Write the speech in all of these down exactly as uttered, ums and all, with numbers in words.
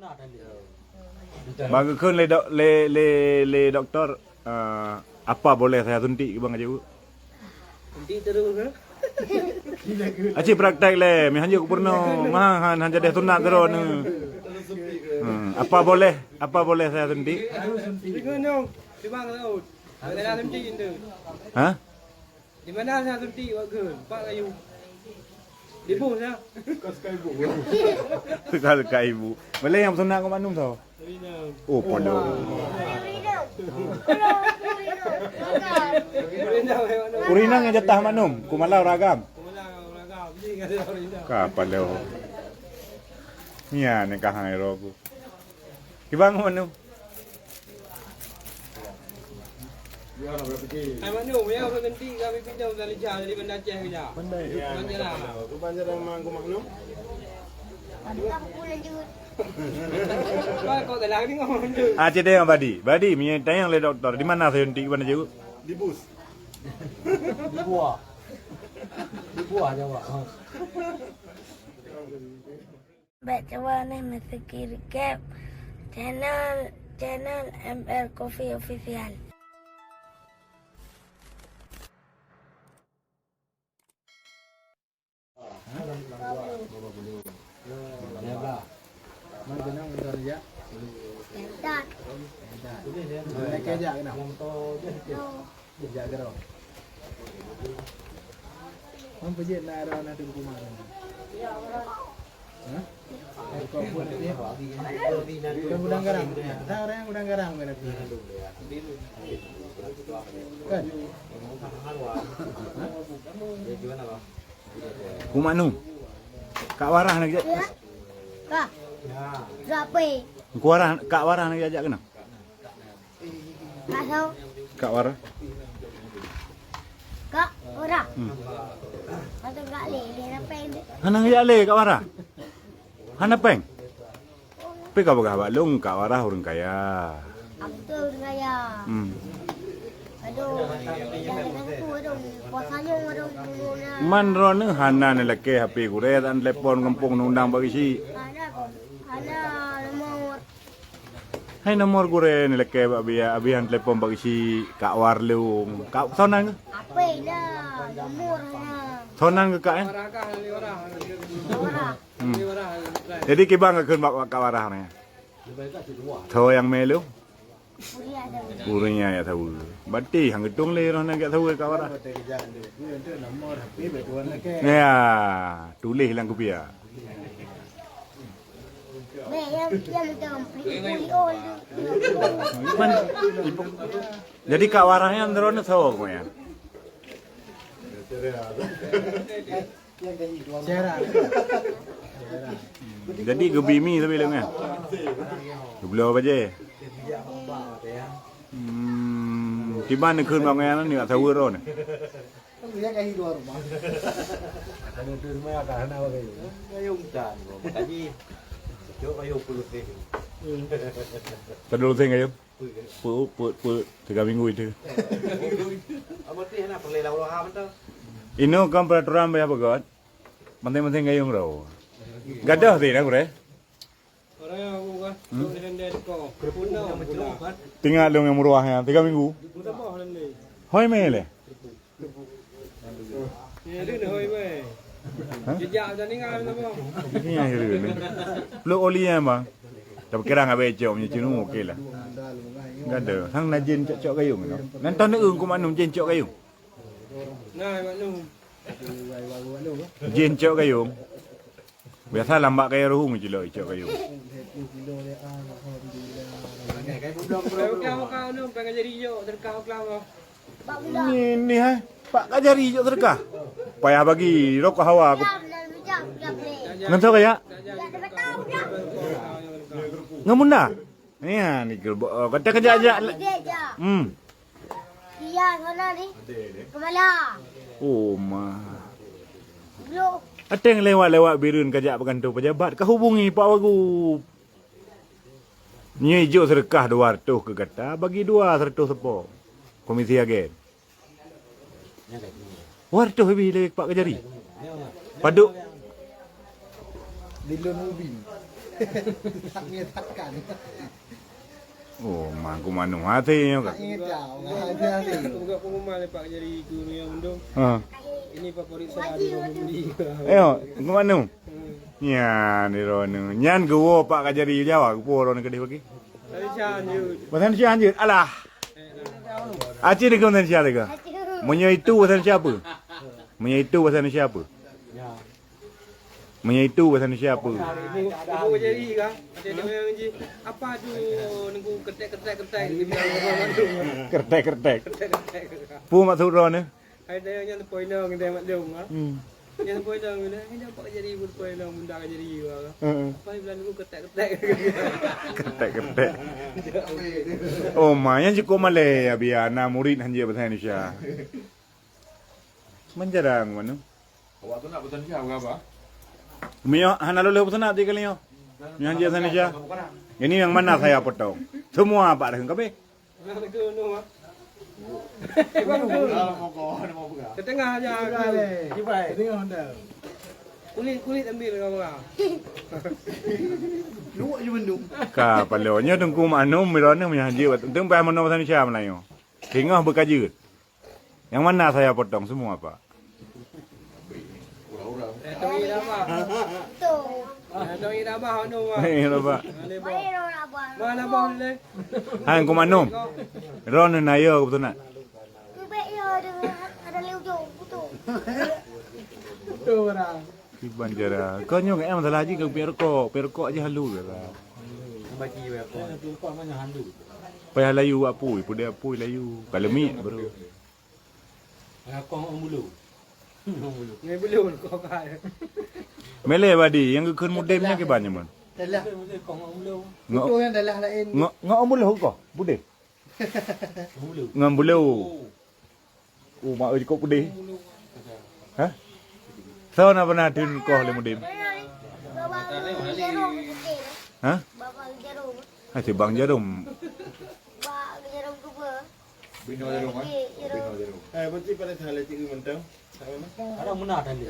Bak geukheun lé dok-, lé, lé, lé doktor, eh, apa boleh saya suntik, Bang Haji? Suntik terus, ha? Aci praktek lé, mi hanjeuet kupeurunoe, mah han, han jadi sunat droeneuh. Hmm, apa boleh, apa boleh saya suntik? Terus suntik. Terima kasih. Ada suntik itu. Hah? Di mana saya suntik, Wak Gun? Pak Kayu. Di bus, ya? Suka-suka ibu. Boleh nyang peusunat keu maknum, so? Oh, pondok. Ureueng inong nyang jatah maknum, ku malau ragam. Ka paloe. Nya ni ka hai roku. Kibang maknum. Hai maknum, ya, ureueng nanti kami pindah dari Jah, dari Banda Aceh ke Jah. Banda Aceh. Banda Aceh. Banda Aceh. Kau tak lari ngomong tu. Ah, cedeh yang badi. Badi, minyak tayang lé doktor. Di mana saya nanti, mana jauh? Di bus. Di buah. Di buah Jawa. Ha. Bèk cuba neuh neusubscribe channel, channel M L Coffee Official. Entan. Entan. Entan. Jak keunoe. Jak keudroe. Man peujeuet na droeneuh teuk kuman. Hah? Bukan gudang garam. Dah orang gudang garam kan aku. Kan? Hah? Kuman nu. Kak Warah nak kejap. Ka. Kak Warah, Kak Warah nak kejap keunoe. Kak Warah. Kak Warah. Hmm. Hana jak lé Kak Warah. Hana péng. Tapi ka peugah bak lôn Kak Warah ureueng kaya. Betul ureueng kaya. Hmm. Aduh, dah dengan tu, aduh, puasa nyoe, aduh, dulu na. Man droeneuh hana neulakèe H P gurèe, dan telepon gampông undang bak geuchik. Hana, hana nomor. Hai nomor gurèe neulakèe bak biya, abihan telepon bak geuchik, Kak Warlung. Kak, soe nan? Apa na nomor na? Soe nan keu Kak, eh? Warah. Hmm. Jadi kiban ka kheun bak Kak Warah nyan. Soe nyang mè lôn? Ureueng nyan jak saweue. Berarti han geutueng lé roh nyan jak saweue Kak Warah. Ya, tuléh lam kupiah. Man, jadi Kak Warah nyan droeneuh soe keuh nyan? Jadi geubi mi sabe lé nyan. Geubloe bajèe. Hmm, kiban neukheun bak nyan jak saweue droeneuh. Kan dia kahi dua rumah. Ada tu rumah ada hana bagi. Gayung tan, makanya. Cok gayung puluh sing. Padum sing gayung? Peuet, peuet, peuet. Tiga minggu itu. Abang tu hana perlu lawa-lawa betul. Inoe kan peraturan payah peugöt. Maséng-maséng gayung rau. Gadoh ti dah gurèe. Hmm? Tinggai lôn nyang meuruah nyan tiga minggu. Hôi mè lé. Hah? Ini akhirnya ni. Peluk oli nyan bang. Tapi kira ngabé cok meunyo cunu oke lah. Enggak ada. Sang na jén cok-cok gayung tu. Nan toh neueu ku maknum jén cok gayung. Nah, maknum. Jén cok gayung. Biasa lam bak kayèe ruhueng cilok icok kayong. Ni, ni hai. Pak Kajari ijok sedekah. Payah bagi rokok hawa aku. Ngon soe kaya? Ngon bunda. Ni ha ni kata kejak-kejak. Hmm. Iya, sana ni. Kepala. Oh ma. Belum. Ateng lewat-lewat Bireuen kajak peugantoe pejabat, kahubungi Pak Wagub. Nyoe ijok seudeukah dua reutôh keu gata, bagi dua seureutôh seupôt. Komisi agen. Dua reutôh leubeh lé Pak Kajari. Padub. Di lôn ubi. Tak menyesatkan. Oh, mangkuk manum hati nyoe ka. Tak ingat dah, orang hati-hati. Buka pengumuman lepak jadi guru yang mendung. Ha. Ini favorit saya di Romli. Ayo, mangkuk manum. Hmm. Nyan di Romli. Nyan geuwoe pak ka jadi Jawa, geupo Romli keudeh pagi. Tadi Syahan je. Bahasa Indonesia hanjeuet. Alah. Aci ni bahasa Indonesia tega. Meunyoe itu bahasa Indonesia apa? Meunyoe itu bahasa Indonesia apa? Meunyoe itu bahasa Indonesia apa? Ibu, ibu jadi kan? Ada dia yang ji. Apa tu nunggu ketek-ketek-ketek gitu. Kertek-kertek. Ketek-ketek. Pu maksud droe ni? Ada yang nyang poinong dia mak dong ah. Hmm. Nyang poinong ni, ini apa jadi ibu poinong bunda jadi ibu ah. Heeh. Apa bilang nunggu ketek-ketek. Ketek-ketek. Oh, ma, yang cukup malai ya biar anak murid hanya bahasa Indonesia. Menjarang mana? Awak tu nak pesan siapa ke apa? Mio hana lulus pesan nak tiga kali nyo. Yang dia sana siya. Ini yang mana saya potong? Semua apa dah kabeh? Ke tengah aja. Kulit-kulit ambil kau orang. Luak je bendung. Ka palonya tengku manum mirana meunyan dia. Tengku payah manum sana siya Melayu. Tengah berkajeut. Yang mana saya potong semua, Pak? Eh, tong irabah. Tong irabah, Pak. Tong irabah. Mana, Pak? Mana, Pak, ni? Hai, ku manum. Ron na yo ku peuteunak. Kubek yo ada, ada leuh jong, betul. Betul orang. Kiban cara. Kau nyoe ngon masalah haji kau piek rukok, piek rukok aja halu ke lah. Bagi weh apa? Payah layu apui, pudek apui layu. Kalau mik baru. Kong ong bulu. Ong bulu. Ngai bulu kok kai. Mele badi yang geukheun mudem nya kiban nyaman. Dalah. Kong ong bulu. Ngo- Betul yang dalah lain. Ngo- ngo ong bulu ko, budeh. Ong bulu. Ngon bulu. Oh. Oh, mak oi kok pudeh. Ha? Soe na pernah dun koh lé mudem? Ha? Ha, si Bang Jarum. Bino Jarum, ha? Bino Jarum. Eh, berarti pada salah cikgu mentang. Ada muna tadi.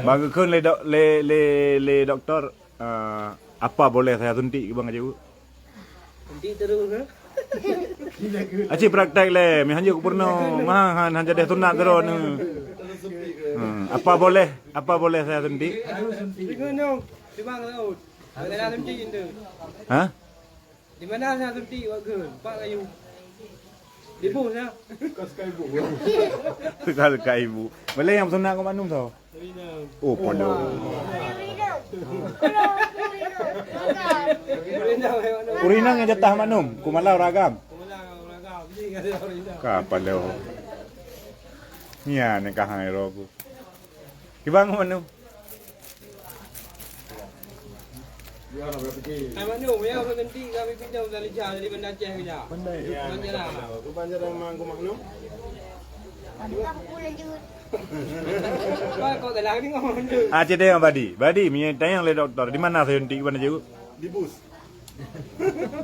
Bagi kun lé dok lé lé lé doktor. Ah, apa boleh saya suntik bang aja bu? Suntik terus ke? Aci praktek le, mi hanya ku pernah mah han han jadi sunat terus ni. Hmm, apa boleh, apa boleh saya suntik? Suntik ke no? Di bang laut. Ada suntik itu. Hah? Di mana saya suntik wak ke? Empat kayu. Di bus ya. Suka-suka ibu. Boleh yang pesan nak ke Mak Num tau? Oh, pondok. Urinang yang jatah Mak Num, kumala uragam. Ka palo. Nya ni kahang ero ku. Kibang Mak Num. Hai Mak Num, ya, aku nanti kami pindah dari Aceh ke ya. Pandai. Banyak lah. Aku banyak dah memang aku Mak Num. Aku pulang juga. Ah, cedek badi. Badi, minyak tayang le doktor. Di mana saya suntik mana cikgu? Di bus.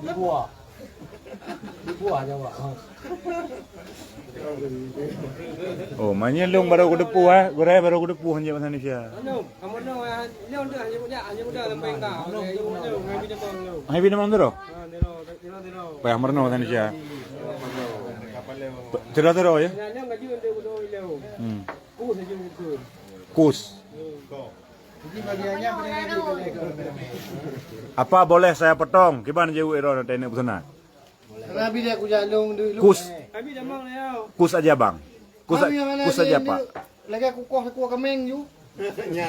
Di buah. Di buah Jawa. Ha. Oh, manyelong baru kudepu ha. Guraya baru kudepu hanya bahasa Indonesia. Anu, kamu no, ah, ini untuk hanya muda, hanya muda sampai ka. Hai bini mang tu. Payah merno bahasa Indonesia. Cerita terus ya. Hmm. Kus. Apa boleh saya potong? Kiban jaweueb droe teuh peuseunan? Rabi dia kujak lông dulu. Kus. Kus aja bang. Kus, kus aja pak. Lagi aku kuah kuah kemeng ju. Nya.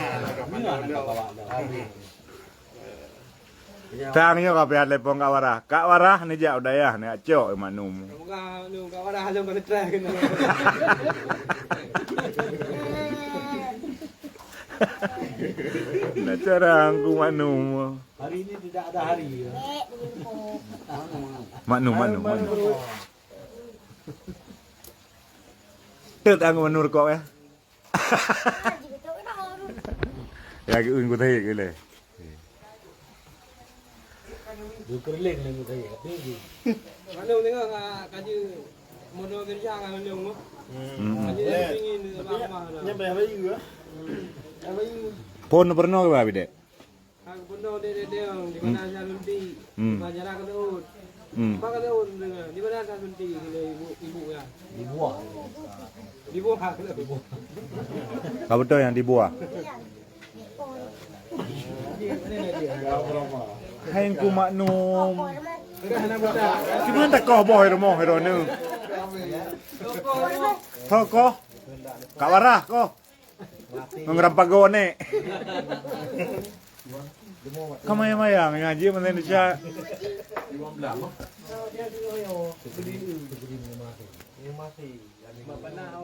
Tang nyoe ka pian lepong Kak Warah. Kak Warah ni jak u dayah ni acok Mak Num. Kak Warah lom kena try kena. Nak cara angku Mak Num. Hari ini tidak ada hari ya. Mak Num, Mak Num, Mak Num. Tet angku Mak Num rukok ya. Ya ke ungku tahi ke le. Dua kerleng le ungku tahi. Habis je. Mana tengok ngak kaji modal kerja ngak leueng tu. Hmm. Kaji dingin tu bah bah dah. Nyampe apa you ah? Apa you? Pon pernah ke bah bidek? Aku pun Di mana Syahrul Ti? Hmm. Di mana Syahrul Ti? Hmm. Di mana Syahrul Ti? Ibu, ibu ya. Di buah. Di buah. Ka beutôi nyang di buah. Hai Teungku Maknum. Cuman takoh boh di rumoh droeneuh. Ho koh. Ka barah koh. Ngon rampago nek. Ka maya-maya ngaji bahasa Indonesia.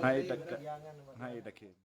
Hai tak, hai tak.